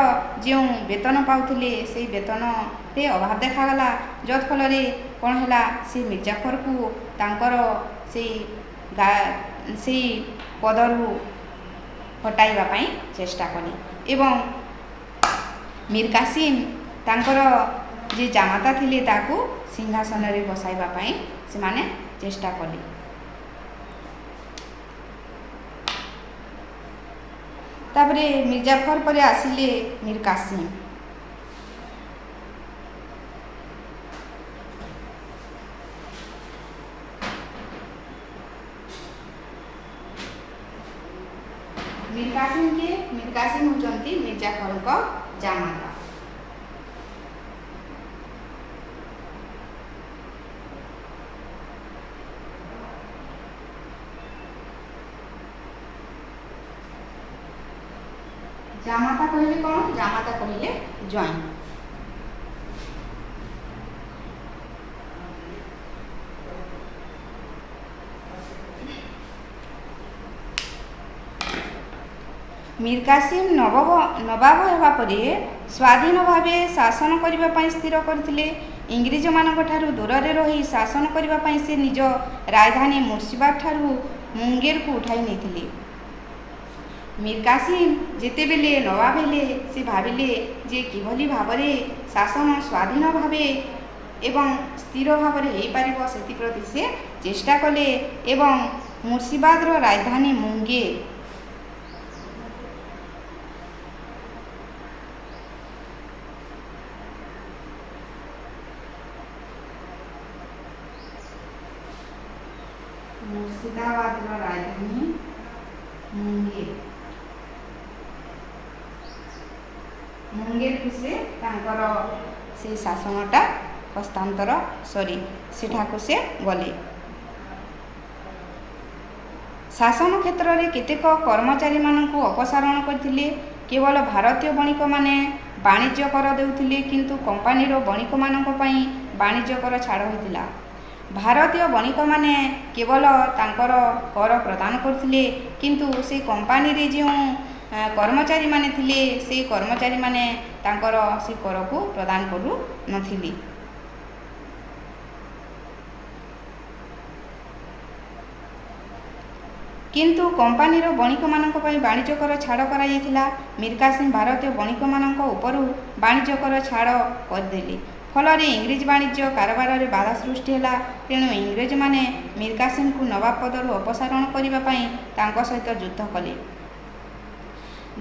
ଯେଉଁ ବେତନ ପାଉଥିଲେ, ସେଇ ବେତନରେ ଅଭାବ ଦେଖାଗଲା, ଯତ୍ଫଳରେ କ'ଣ ହେଲା? ସେ ମିର୍ଜାଫରକୁ ତାଙ୍କର ସେଇ ପଦରୁ ହଟାଇବା ପାଇଁ ଚେଷ୍ଟା କଲେ ଏବଂ ମୀର କାସିମ ତାଙ୍କର ଯେ ଜାମାତା ଥିଲେ, ତାକୁ ସିଂହାସନରେ ବସାଇବା ପାଇଁ ସେମାନେ ଚେଷ୍ଟା କଲେ। ତାପରେ ମିର୍ଜାଫର ପରେ ଆସିଲେ ମୀର କାସିମ। ମୀର କାସିମ କିଏ? ମୀର କାସିମ ହେଉଛନ୍ତି ମିର୍ଜାଫରଙ୍କ ଜାମାତା। ଜାମାତା କହିଲେ କ'ଣ? ଜାମାତା କହିଲେ ଜ୍ୱାଇଁ। ମୀର କାସିମ ନବାବ ହେବା ପରେ ସ୍ୱାଧୀନ ଭାବେ ଶାସନ କରିବା ପାଇଁ ସ୍ଥିର କରିଥିଲେ। ଇଂରେଜମାନଙ୍କ ଠାରୁ ଦୂରରେ ରହି ଶାସନ କରିବା ପାଇଁ ସେ ନିଜ ରାଜଧାନୀ ମୁର୍ଶିଦାବାଦ ଠାରୁ ମୁଙ୍ଗେରକୁ ଉଠାଇ ନେଇଥିଲେ। ମୀର କାସିମ ଯେତେବେଳେ ନବାବ ହେଲେ, ସେ ଭାବିଲେ ଯେ କିଭଳି ଭାବରେ ଶାସନ ସ୍ୱାଧୀନ ଭାବେ ଏବଂ ସ୍ଥିର ଭାବରେ ହେଇପାରିବ, ସେଥିପ୍ରତି ସେ ଚେଷ୍ଟା କଲେ ଏବଂ ମୁର୍ଶିଦାବାଦର ରାଜଧାନୀ ମୁଙ୍ଗେର, ମୁର୍ଶିଦାବାଦର ରାଜଧାନୀ ମୁଙ୍ଗେର, ମୁଙ୍ଗେରକୁ ସେ ତାଙ୍କର ସେଇ ଶାସନଟା ହସ୍ତାନ୍ତର, ସରି, ସେଠାକୁ ସେ ଗଲେ। ଶାସନ କ୍ଷେତ୍ରରେ କେତେକ କର୍ମଚାରୀମାନଙ୍କୁ ଅପସାରଣ କରିଥିଲେ। କେବଳ ଭାରତୀୟ ବଣିକମାନେ ବାଣିଜ୍ୟ କର ଦେଉଥିଲେ, କିନ୍ତୁ କମ୍ପାନୀର ବଣିକମାନଙ୍କ ପାଇଁ ବାଣିଜ୍ୟ କର ଛାଡ଼ ହୋଇଥିଲା। ଭାରତୀୟ ବଣିକମାନେ କେବଳ ତାଙ୍କର କର ପ୍ରଦାନ କରୁଥିଲେ, କିନ୍ତୁ ସେ କମ୍ପାନୀରେ ଯେଉଁ କର୍ମଚାରୀମାନେ ଥିଲେ, ସେଇ କର୍ମଚାରୀମାନେ ତାଙ୍କର ସେ କରକୁ ପ୍ରଦାନ କରୁନଥିଲେ। କିନ୍ତୁ କମ୍ପାନୀର ବଣିକମାନଙ୍କ ପାଇଁ ବାଣିଜ୍ୟ କର ଛାଡ଼ କରାଯାଇଥିଲା। ମୀର କାସିମ ଭାରତୀୟ ବଣିକମାନଙ୍କ ଉପରୁ ବାଣିଜ୍ୟ କର ଛାଡ଼ କରିଦେଲେ। ଫଳରେ ଇଂରେଜ ବାଣିଜ୍ୟ କାରବାରରେ ବାଧା ସୃଷ୍ଟି ହେଲା। ତେଣୁ ଇଂରେଜମାନେ ମୀର କାସିମଙ୍କୁ ନବାବ ପଦରୁ ଅପସାରଣ କରିବା ପାଇଁ ତାଙ୍କ ସହିତ ଯୁଦ୍ଧ କଲେ।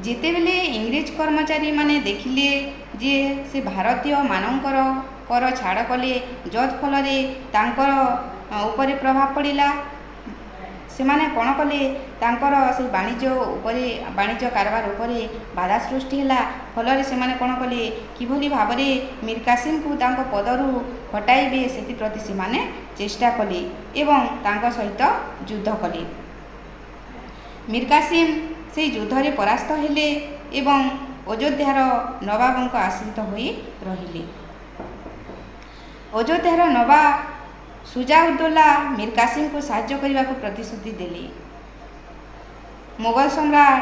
ଯେତେବେଳେ ଇଂରେଜ କର୍ମଚାରୀମାନେ ଦେଖିଲେ ଯେ ସେ ଭାରତୀୟମାନଙ୍କର କର ଛାଡ଼ କଲେ, ଯତ୍ଫଳରେ ତାଙ୍କର ଉପରେ ପ୍ରଭାବ ପଡ଼ିଲା, ସେମାନେ କ'ଣ କଲେ? ତାଙ୍କର ସେଇ ବାଣିଜ୍ୟ ଉପରେ, ବାଣିଜ୍ୟ କାରବାର ଉପରେ ବାଧା ସୃଷ୍ଟି ହେଲା। ଫଳରେ ସେମାନେ କ'ଣ କଲେ? କିଭଳି ଭାବରେ ମୀର କାସିମକୁ ତାଙ୍କ ପଦରୁ ହଟାଇବେ, ସେଥିପ୍ରତି ସେମାନେ ଚେଷ୍ଟା କଲେ ଏବଂ ତାଙ୍କ ସହିତ ଯୁଦ୍ଧ କଲେ। ମୀର କାସିମ ସେଇ ଯୁଦ୍ଧରେ ପରାସ୍ତ ହେଲେ ଏବଂ ଅଯୋଧ୍ୟାର ନବାବଙ୍କ ଆଶ୍ରିତ ହୋଇ ରହିଲେ। ଅଯୋଧ୍ୟାର ନବାବ ସୁଜାଉଦ୍ଦୌଲା ମୀର କାସିମକୁ ସାହାଯ୍ୟ କରିବାକୁ ପ୍ରତିଶ୍ରୁତି ଦେଲେ। ମୋଗଲ ସମ୍ରାଟ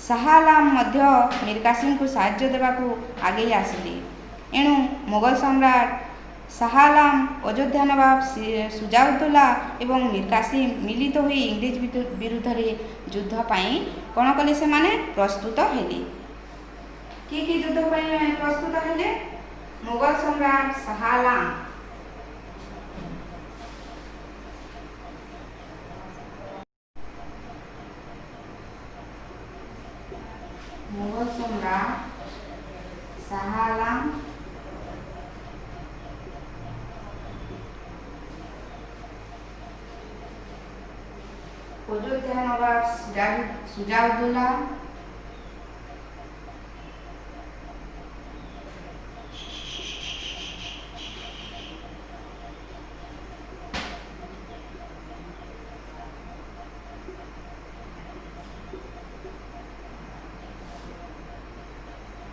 ଶାହା ଆଲାମ ମଧ୍ୟ ମୀର କାସିମକୁ ସାହାଯ୍ୟ ଦେବାକୁ ଆଗେଇ ଆସିଲେ। ଏଣୁ ମୋଗଲ ସମ୍ରାଟ ଶାହା ଆଲାମ, ଅଯୋଧ୍ୟା ନବାବ ସୁଜାଉଦ୍ଦୌଲା ଏବଂ ମୀର କାସିମ ମିଳିତ ହୋଇ ଇଂରେଜ ବିରୁଦ୍ଧରେ ଯୁଦ୍ଧ ପାଇଁ କ'ଣ କଲେ? ସେମାନେ ପ୍ରସ୍ତୁତ ହେଲେ। କିଏ କିଏ ଯୁଦ୍ଧ ପାଇଁ ପ୍ରସ୍ତୁତ ହେଲେ? ମୋଗଲ ସମ୍ରାଟ ଶାହା ଆଲାମ, ମୋଗଲ ସମ୍ରାଟ ଶାହା ଆଲାମ, ଅଯୋଧ୍ୟା ନବାବ ସୁଜାଉଦ୍ଦୌଲା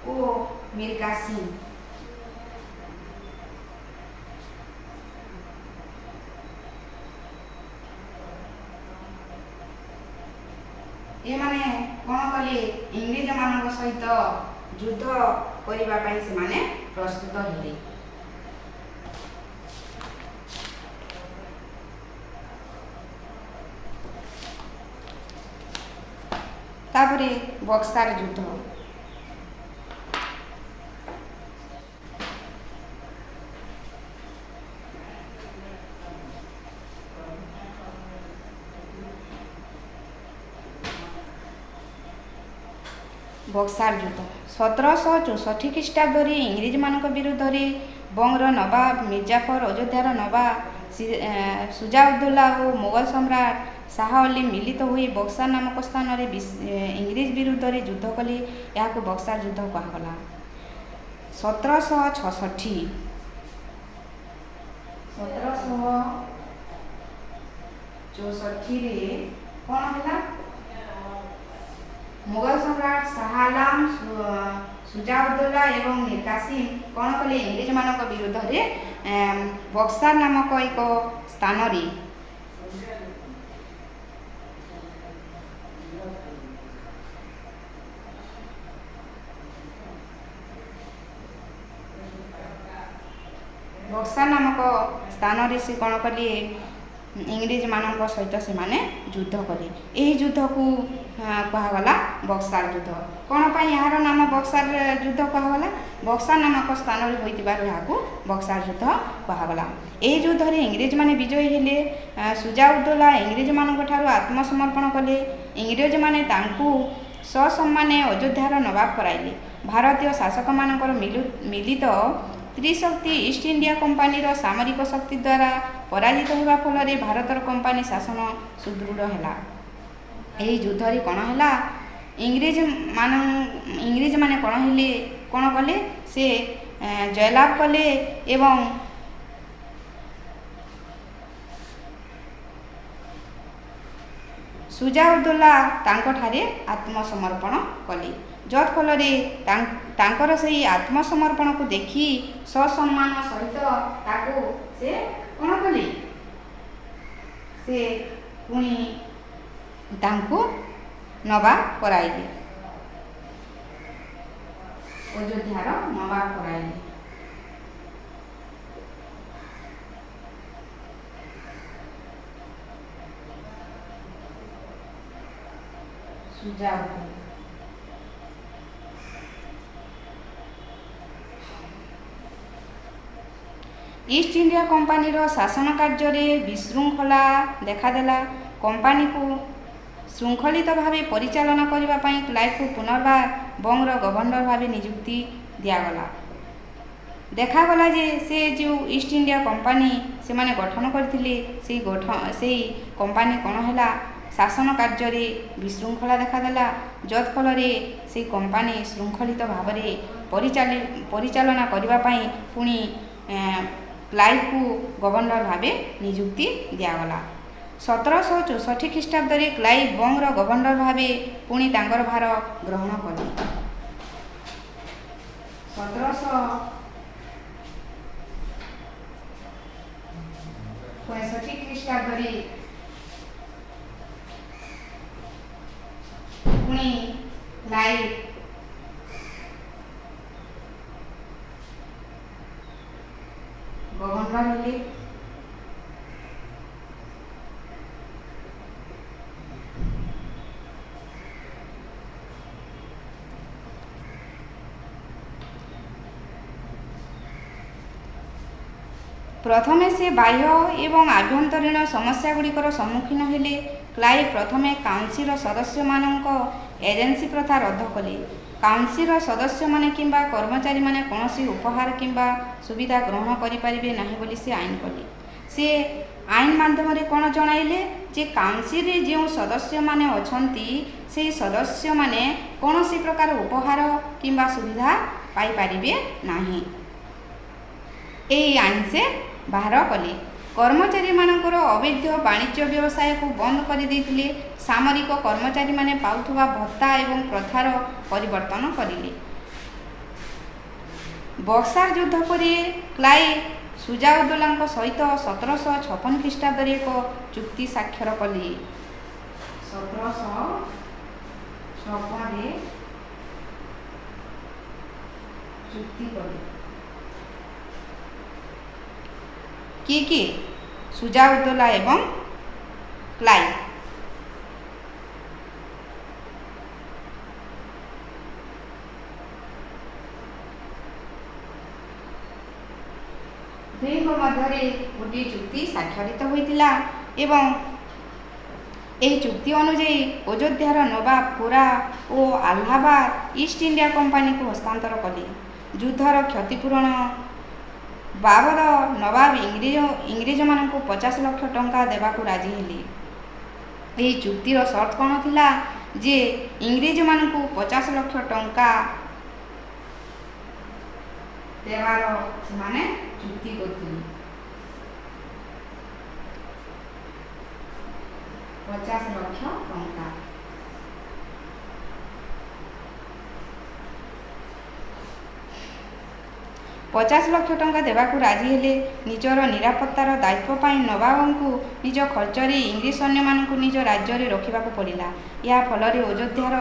ଓ ମୀର କାସିମ। ଏମାନେ କ'ଣ କଲେ? ଇଂରେଜମାନଙ୍କ ସହିତ ଯୁଦ୍ଧ କରିବା ପାଇଁ ସେମାନେ ପ୍ରସ୍ତୁତ ହେଲେ। ତାପରେ ବକ୍ସାର ଯୁଦ୍ଧ। ବକ୍ସାର ଯୁଦ୍ଧ 1764 ଖ୍ରୀଷ୍ଟାବ୍ଦରେ ଇଂରେଜମାନଙ୍କ ବିରୁଦ୍ଧରେ ବଙ୍ଗର ନବାବ ମିର୍ଜାଫର, ଅଯୋଧ୍ୟାର ନବାବ ସୁଜାଉଦ୍ଦୌଲା ଓ ମୋଗଲ ସମ୍ରାଟ ଶାହ ଅଲି ମିଳିତ ହୋଇ ବକ୍ସାର ନାମକ ସ୍ଥାନରେ ଇଂରେଜ ବିରୁଦ୍ଧରେ ଯୁଦ୍ଧ କଲେ। ଏହାକୁ ବକ୍ସାର ଯୁଦ୍ଧ କୁହାଗଲା। 1766, 1764ରେ କ'ଣ ହେଲା? ମୋଗଲ ସମ୍ରାଟ ଶାହା ଆଲାମ, ସୁଜାଉଦ୍ଦୌଲା ଏବଂ ମୀର କାସିମ କ'ଣ କଲେ? ଇଂରେଜମାନଙ୍କ ବିରୁଦ୍ଧରେ ବକ୍ସାର ନାମକ ଏକ ସ୍ଥାନରେ, ବକ୍ସାର ନାମକ ସ୍ଥାନରେ ସେ କ'ଣ କଲେ? ଇଂରେଜମାନଙ୍କ ସହିତ ସେମାନେ ଯୁଦ୍ଧ କଲେ। ଏହି ଯୁଦ୍ଧକୁ କୁହାଗଲା ବକ୍ସାର ଯୁଦ୍ଧ। କ'ଣ ପାଇଁ ଏହାର ନାମ ବକ୍ସାର ଯୁଦ୍ଧ କୁହାଗଲା? ବକ୍ସାର ନାମକ ସ୍ଥାନରେ ହୋଇଥିବାରୁ ଏହାକୁ ବକ୍ସାର ଯୁଦ୍ଧ କୁହାଗଲା। ଏହି ଯୁଦ୍ଧରେ ଇଂରେଜମାନେ ବିଜୟୀ ହେଲେ। ସୁଜାଉଦ୍ଦୌଲା ଇଂରେଜମାନଙ୍କ ଠାରୁ ଆତ୍ମସମର୍ପଣ କଲେ। ଇଂରେଜମାନେ ତାଙ୍କୁ ସସମ୍ମାନେ ଅଯୋଧ୍ୟାର ନବାବ କରାଇଲେ। ଭାରତୀୟ ଶାସକମାନଙ୍କର ମିଳିତ ତ୍ରିଶକ୍ତି ଇଷ୍ଟ ଇଣ୍ଡିଆ କମ୍ପାନୀର ସାମରିକ ଶକ୍ତି ଦ୍ୱାରା ପରାଜିତ ହେବା ଫଳରେ ଭାରତର କମ୍ପାନୀ ଶାସନ ସୁଦୃଢ଼ ହେଲା। ଏହି ଯୁଦ୍ଧରେ କ'ଣ ହେଲା? ଇଂରେଜମାନେ କ'ଣ ହେଲେ, କ'ଣ କଲେ? ସେ ଜୟଲାଭ କଲେ ଏବଂ ସୁଜାଉଦ୍ଦୌଲା ତାଙ୍କଠାରେ ଆତ୍ମସମର୍ପଣ କଲେ। ଯତ୍ଫଳରେ ତାଙ୍କର ସେହି ଆତ୍ମସମର୍ପଣକୁ ଦେଖି ସସମ୍ମାନ ସହିତ ତାକୁ ସେ କ'ଣ କଲେ? ସେ ପୁଣି ତାଙ୍କୁ ନବାବ କରାଇଲେ, ଅଯୋଧ୍ୟାର ନବାବ କରାଇଲେ। ସୁଜାଉଦ୍ଦୌଲା। ଇଷ୍ଟ ଇଣ୍ଡିଆ କମ୍ପାନୀର ଶାସନ କାର୍ଯ୍ୟରେ ବିଶୃଙ୍ଖଳା ଦେଖାଦେଲା। କମ୍ପାନୀକୁ ଶୃଙ୍ଖଳିତ ଭାବେ ପରିଚାଳନା କରିବା ପାଇଁ କ୍ଲାଇଭକୁ ପୁନର୍ବାର ବଙ୍ଗର ଗଭର୍ଣ୍ଣର ଭାବେ ନିଯୁକ୍ତି ଦିଆଗଲା। ଦେଖାଗଲା ଯେ ସେ ଯେଉଁ ଇଷ୍ଟ ଇଣ୍ଡିଆ କମ୍ପାନୀ ସେମାନେ ଗଠନ କରିଥିଲେ, ସେଇ କମ୍ପାନୀ କ'ଣ ହେଲା? ଶାସନ କାର୍ଯ୍ୟରେ ବିଶୃଙ୍ଖଳା ଦେଖାଦେଲା, ଯତ୍ଫଳରେ ସେଇ କମ୍ପାନୀ ଶୃଙ୍ଖଳିତ ଭାବରେ ପରିଚାଳନା କରିବା ପାଇଁ ପୁଣି କ୍ଲାଇଭକୁ ଗଭର୍ଣ୍ଣର ଭାବେ ନିଯୁକ୍ତି ଦିଆଗଲା। 1764 ଖ୍ରୀଷ୍ଟାବ୍ଦରେ କ୍ଲାଇଭ ବଙ୍ଗର ଗଭର୍ଣ୍ଣର ଭାବେ ପୁଣି ତାଙ୍କର ଭାର ଗ୍ରହଣ କଲେ। 1765 ଖ୍ରୀଷ୍ଟାବ୍ଦରେ ପୁଣି କ୍ଲାଇଭ ଗଭର୍ଣ୍ଣର ହେଲେ। ପ୍ରଥମେ ସେ ବାହ୍ୟ ଏବଂ ଆଭ୍ୟନ୍ତରୀଣ ସମସ୍ୟାଗୁଡ଼ିକର ସମ୍ମୁଖୀନ ହେଲେ। କ୍ଲାଇଭ ପ୍ରଥମେ କାଉନସିଲର ସଦସ୍ୟମାନଙ୍କ ଏଜେନ୍ସି ପ୍ରଥା ରଦ୍ଦ କଲେ। କାଉନସିଲର ସଦସ୍ୟମାନେ କିମ୍ବା କର୍ମଚାରୀମାନେ କୌଣସି ଉପହାର କିମ୍ବା ସୁବିଧା ଗ୍ରହଣ କରିପାରିବେ ନାହିଁ ବୋଲି ସେ ଆଇନ କଲେ। ସେ ଆଇନ ମାଧ୍ୟମରେ କ'ଣ ଜଣାଇଲେ ଯେ କାଉନସିଲରେ ଯେଉଁ ସଦସ୍ୟମାନେ ଅଛନ୍ତି, ସେହି ସଦସ୍ୟମାନେ କୌଣସି ପ୍ରକାର ଉପହାର କିମ୍ବା ସୁବିଧା ପାଇପାରିବେ ନାହିଁ। ଏହି ଆଇନ ସେ ବାହାର କଲେ। କର୍ମଚାରୀମାନଙ୍କର ଅବୈଧ ବାଣିଜ୍ୟ ବ୍ୟବସାୟକୁ ବନ୍ଦ କରିଦେଇଥିଲେ। ସାମରିକ କର୍ମଚାରୀମାନେ ପାଉଥିବା ଭତ୍ତା ଏବଂ ପ୍ରଥାର ପରିବର୍ତ୍ତନ କରିଲେ। ବକ୍ସାର ଯୁଦ୍ଧ ପରେ କ୍ଲାଇଭ ସୁଜାଉଦ୍ଦୌଲାଙ୍କ ସହିତ 1756 ଖ୍ରୀଷ୍ଟାବ୍ଦରେ ଏକ ଚୁକ୍ତି ସ୍ୱାକ୍ଷର କଲେ। 1756ରେ ଚୁକ୍ତି କଲେ। କିଏ କିଏ? ସୁଜାଉଦ୍ଦୌଲା ଏବଂ କ୍ଲାଇଭ। ଦୁହିଁଙ୍କ ମଧ୍ୟରେ ଗୋଟିଏ ଚୁକ୍ତି ସ୍ୱାକ୍ଷରିତ ହୋଇଥିଲା ଏବଂ ଏହି ଚୁକ୍ତି ଅନୁଯାୟୀ ଅଯୋଧ୍ୟାର ନବାବ ପୁରା ଓ ଆହ୍ଲାବାଦ ଇଷ୍ଟ ଇଣ୍ଡିଆ କମ୍ପାନୀକୁ ହସ୍ତାନ୍ତର କଲେ। ଯୁଦ୍ଧର କ୍ଷତିପୂରଣ ବାବଦ ନବାବ ଇଂରେଜମାନଙ୍କୁ 50 ଲକ୍ଷ ଟଙ୍କା ଦେବାକୁ ରାଜି ହେଲେ। ଏହି ଚୁକ୍ତିର ସର୍ତ୍ତ କ'ଣ ଥିଲା ଯେ ଇଂରେଜମାନଙ୍କୁ 50 ଲକ୍ଷ ଟଙ୍କା ଦେବାର ସେମାନେ ଚୁକ୍ତି କରିଥିଲେ। 50 ଲକ୍ଷ ଟଙ୍କା। 50 ଲକ୍ଷ ଟଙ୍କା ଦେବାକୁ ରାଜି ହେଲେ। ନିଜର ନିରାପତ୍ତାର ଦାୟିତ୍ୱ ପାଇଁ ନବାବଙ୍କୁ ନିଜ ଖର୍ଚ୍ଚରେ ଇଂରେଜ ସୈନ୍ୟମାନଙ୍କୁ ନିଜ ରାଜ୍ୟରେ ରଖିବାକୁ ପଡ଼ିଲା। ଏହା ଫଳରେ ଅଯୋଧ୍ୟାର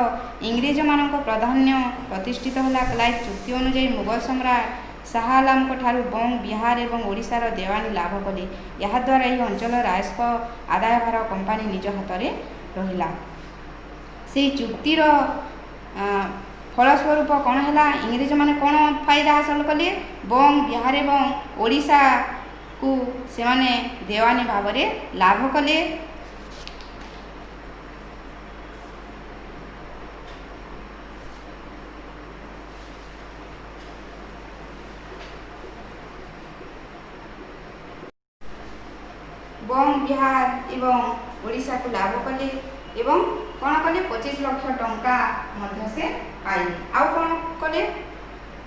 ଇଂରେଜମାନଙ୍କ ପ୍ରାଧାନ୍ୟ ପ୍ରତିଷ୍ଠିତ ହେଲା। କ୍ଲାଇଭ ଚୁକ୍ତି ଅନୁଯାୟୀ ମୁଗଲ ସମ୍ରାଟ ଶାହା ଆଲାମଙ୍କ ଠାରୁ ବଙ୍ଗ, ବିହାର ଏବଂ ଓଡ଼ିଶାର ଦେୱାନୀ ଲାଭ କଲେ। ଏହାଦ୍ୱାରା ଏହି ଅଞ୍ଚଳର ରାଜସ୍ୱ ଆଦାୟ ଭାର କମ୍ପାନୀ ନିଜ ହାତରେ ରହିଲା। ସେହି ଚୁକ୍ତିର ଫଳସ୍ୱରୂପ କ'ଣ ହେଲା? ଇଂରେଜମାନେ କ'ଣ ଫାଇଦା ହାସଲ କଲେ? ବଙ୍ଗ, ବିହାର ଏବଂ ଓଡ଼ିଶାକୁ ସେମାନେ ଦେୱାନୀ ଭାବରେ ଲାଭ କଲେ। ବଙ୍ଗ, ବିହାର ଏବଂ ଓଡ଼ିଶାକୁ ଲାଭ କଲେ ଏବଂ କ'ଣ କଲେ? 25 ଲକ୍ଷ ଟଙ୍କା ମଧ୍ୟ ସେ ପାଇଲେ। ଆଉ କ'ଣ କଲେ?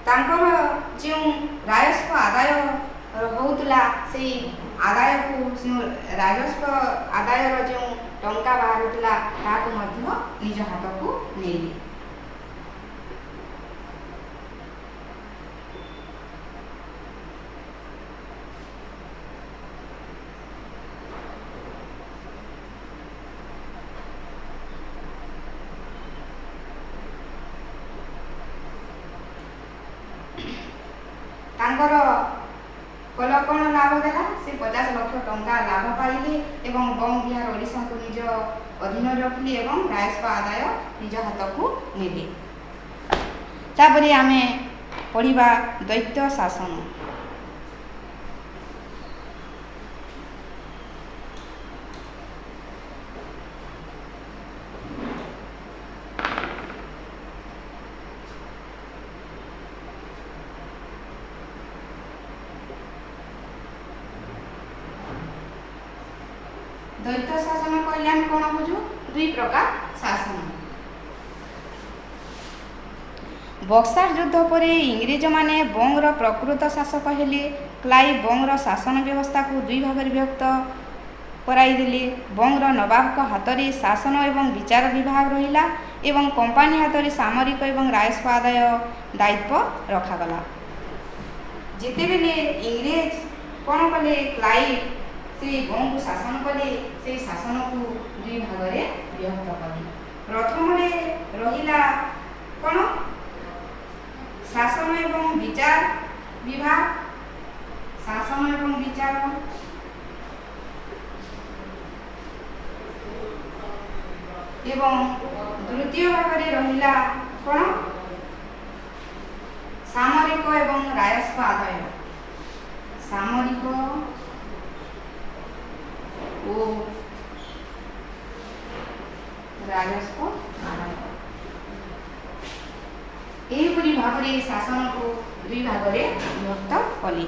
ତାଙ୍କର ଯେଉଁ ରାଜସ୍ୱ ଆଦାୟ ହେଉଥିଲା, ସେଇ ଆଦାୟକୁ, ରାଜସ୍ୱ ଆଦାୟର ଯେଉଁ ଟଙ୍କା ବାହାରୁଥିଲା ତାହାକୁ ମଧ୍ୟ ନିଜ ହାତକୁ ନେଲେ। ତାଙ୍କର କଲ କ'ଣ ଲାଭ ଦେଲା? ସେ 50 ଲକ୍ଷ ଟଙ୍କା ଲାଭ ପାଇଲେ ଏବଂ ବଙ୍ଗ, ବିହାର, ଓଡ଼ିଶାକୁ ନିଜ ଅଧୀନରେ ରଖିଲେ ଏବଂ ରାଜସ୍ୱ ଆଦାୟ ନିଜ ହାତକୁ ନେଲେ। ତାପରେ ଆମେ ପଢ଼ିବା ଦ୍ୱୈତ ଶାସନ। ଦ୍ୱୈତ ଶାସନ କହିଲେ ଆମେ କ'ଣ ବୁଝୁ? ଦୁଇ ପ୍ରକାର ଶାସନ। ବକ୍ସାର ଯୁଦ୍ଧ ପରେ ଇଂରେଜମାନେ ବଙ୍ଗର ପ୍ରକୃତ ଶାସକ ହେଲେ। କ୍ଲାଇଭ୍ ବଙ୍ଗର ଶାସନ ବ୍ୟବସ୍ଥାକୁ ଦୁଇ ଭାଗରେ ବିଭକ୍ତ କରାଇଦେଲେ। ବଙ୍ଗର ନବାବଙ୍କ ହାତରେ ଶାସନ ଏବଂ ବିଚାର ବିଭାଗ ରହିଲା ଏବଂ କମ୍ପାନୀ ହାତରେ ସାମରିକ ଏବଂ ରାଜସ୍ୱ ଆଦାୟ ଦାୟିତ୍ୱ ରଖାଗଲା। ଯେତେବେଳେ ଇଂରେଜ କ'ଣ କଲେ, କ୍ଲାଇଭ୍ ସେଇ ବଙ୍ଗକୁ ଶାସନ କଲେ, ସେଇ ଶାସନକୁ ଦୁଇ ଭାଗରେ ବିଭକ୍ତ କଲେ। ପ୍ରଥମରେ ରହିଲା କ'ଣ? ଶାସନ ଏବଂ ବିଚାର ବିଭାଗ, ଶାସନ ଏବଂ ବିଚାର, ଏବଂ ଦ୍ୱିତୀୟ ଭାଗରେ ରହିଲା କ'ଣ? ସାମରିକ ଏବଂ ରାଜସ୍ୱ ଆଦାୟ, ସାମରିକ ଓ ରାଜସ୍ୱ ଆଦାୟ। ଏହିପରି ଭାବରେ ଶାସନକୁ ଦୁଇ ଭାଗରେ ବିଭକ୍ତ କଲେ।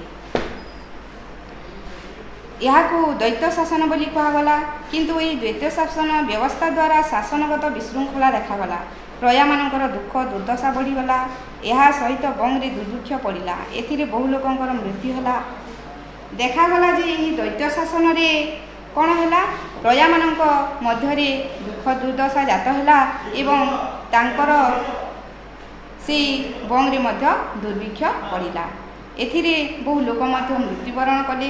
ଏହାକୁ ଦ୍ୱୈତ ଶାସନ ବୋଲି କୁହାଗଲା। କିନ୍ତୁ ଏହି ଦ୍ୱୈତ ଶାସନ ବ୍ୟବସ୍ଥା ଦ୍ୱାରା ଶାସନଗତ ବିଶୃଙ୍ଖଳା ଦେଖାଗଲା। ପ୍ରଜାମାନଙ୍କର ଦୁଃଖ ଦୁର୍ଦ୍ଦଶା ବଢ଼ିଗଲା। ଏହା ସହିତ ବଙ୍ଗରେ ଦୁର୍ଭିକ୍ଷ ପଡ଼ିଲା। ଏଥିରେ ବହୁ ଲୋକଙ୍କର ମୃତ୍ୟୁ ହେଲା। ଦେଖାଗଲା ଯେ ଏହି ଦ୍ୱୈତ ଶାସନରେ କ'ଣ ହେଲା? ପ୍ରଜାମାନଙ୍କ ମଧ୍ୟରେ ଦୁଃଖ ଦୁର୍ଦ୍ଦଶା ଜାତ ହେଲା ଏବଂ ତାଙ୍କର ସେଇ ବଙ୍ଗରେ ମଧ୍ୟ ଦୁର୍ଭିକ୍ଷ ପଡ଼ିଲା। ଏଥିରେ ବହୁ ଲୋକ ମଧ୍ୟ ମୃତ୍ୟୁବରଣ କଲେ।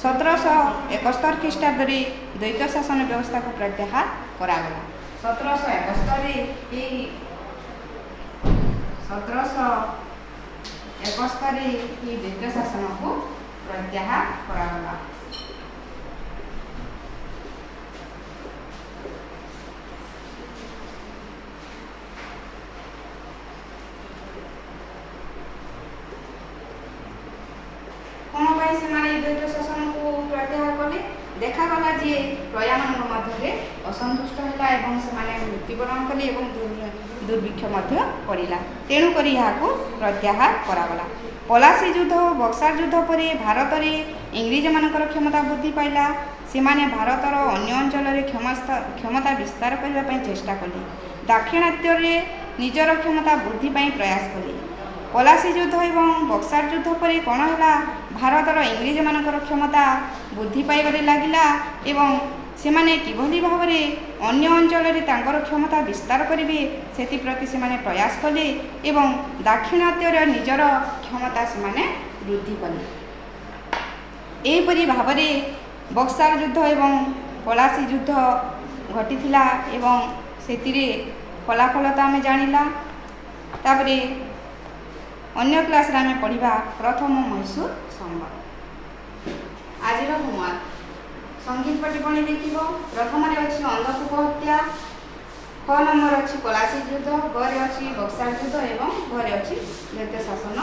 1771 ଖ୍ରୀଷ୍ଟାବ୍ଦରେ ଦ୍ୱୈତ ଶାସନ ବ୍ୟବସ୍ଥାକୁ ପ୍ରତ୍ୟାହାର କରାଗଲା। 1771ରେ ଏହି 1771ରେ ଏହି ଦ୍ୱୈତ ଶାସନକୁ ପ୍ରତ୍ୟାହାର କରାଗଲା। କ'ଣ ପାଇଁ ସେମାନେ ଏହି ଦ୍ୱୈତ ଶାସନକୁ ପ୍ରତ୍ୟାହାର କଲେ? ଦେଖାଗଲା ଯେ ପ୍ରଜାମାନଙ୍କ ମଧ୍ୟରେ ଅସନ୍ତୁଷ୍ଟ ହେଲା ଏବଂ ସେମାନେ ମୃତ୍ୟୁବରଣ କଲେ ଏବଂ ଦୁର୍ଭିକ୍ଷ ମଧ୍ୟ ପଡ଼ିଲା। ତେଣୁକରି ଏହାକୁ ପ୍ରତ୍ୟାହାର କରାଗଲା। ପଲାସୀ ଯୁଦ୍ଧ ଓ ବକ୍ସାର ଯୁଦ୍ଧ ପରେ ଭାରତରେ ଇଂରେଜମାନଙ୍କର କ୍ଷମତା ବୃଦ୍ଧି ପାଇଲା। ସେମାନେ ଭାରତର ଅନ୍ୟ ଅଞ୍ଚଳରେ କ୍ଷମତା ବିସ୍ତାର କରିବା ପାଇଁ ଚେଷ୍ଟା କଲେ। ଦାକ୍ଷିଣାତ୍ୟରେ ନିଜର କ୍ଷମତା ବୃଦ୍ଧି ପାଇଁ ପ୍ରୟାସ କଲେ। ପଲାସୀ ଯୁଦ୍ଧ ଏବଂ ବକ୍ସାର ଯୁଦ୍ଧ ପରେ କ'ଣ ହେଲା? ଭାରତର ଇଂରେଜମାନଙ୍କର କ୍ଷମତା ବୃଦ୍ଧି ପାଇବାରେ ଲାଗିଲା ଏବଂ ସେମାନେ କିଭଳି ଭାବରେ ଅନ୍ୟ ଅଞ୍ଚଳରେ ତାଙ୍କର କ୍ଷମତା ବିସ୍ତାର କରିବେ ସେଥିପ୍ରତି ସେମାନେ ପ୍ରୟାସ କଲେ ଏବଂ ଦାକ୍ଷିଣାତ୍ୟରେ ନିଜର କ୍ଷମତା ସେମାନେ ବୃଦ୍ଧି କଲେ। ଏହିପରି ଭାବରେ ବକ୍ସାର ଯୁଦ୍ଧ ଏବଂ ପଲାସୀ ଯୁଦ୍ଧ ଘଟିଥିଲା ଏବଂ ସେଥିରେ ଫଳାଫଳ ତ ଆମେ ଜାଣିଲା। ତାପରେ ଅନ୍ୟ କ୍ଲାସ୍ରେ ଆମେ ପଢ଼ିବା ପ୍ରଥମ ମହୀଶୂର ସମ୍ବର। ଆଜିର ହୋମୱାର୍କ ସଂକ୍ଷିପ୍ତ ଟିପ୍ପଣୀ ଲେଖିବ। ପ୍ରଥମରେ ଅଛି ଅନ୍ଧକୂପ ହତ୍ୟା, ଖ ନମ୍ବର ଅଛି ପଲାସୀ ଯୁଦ୍ଧ, ଗରେ ଅଛି ବକ୍ସାର ଯୁଦ୍ଧ ଏବଂ ଘରେ ଅଛି ଦ୍ୱୈତ ଶାସନ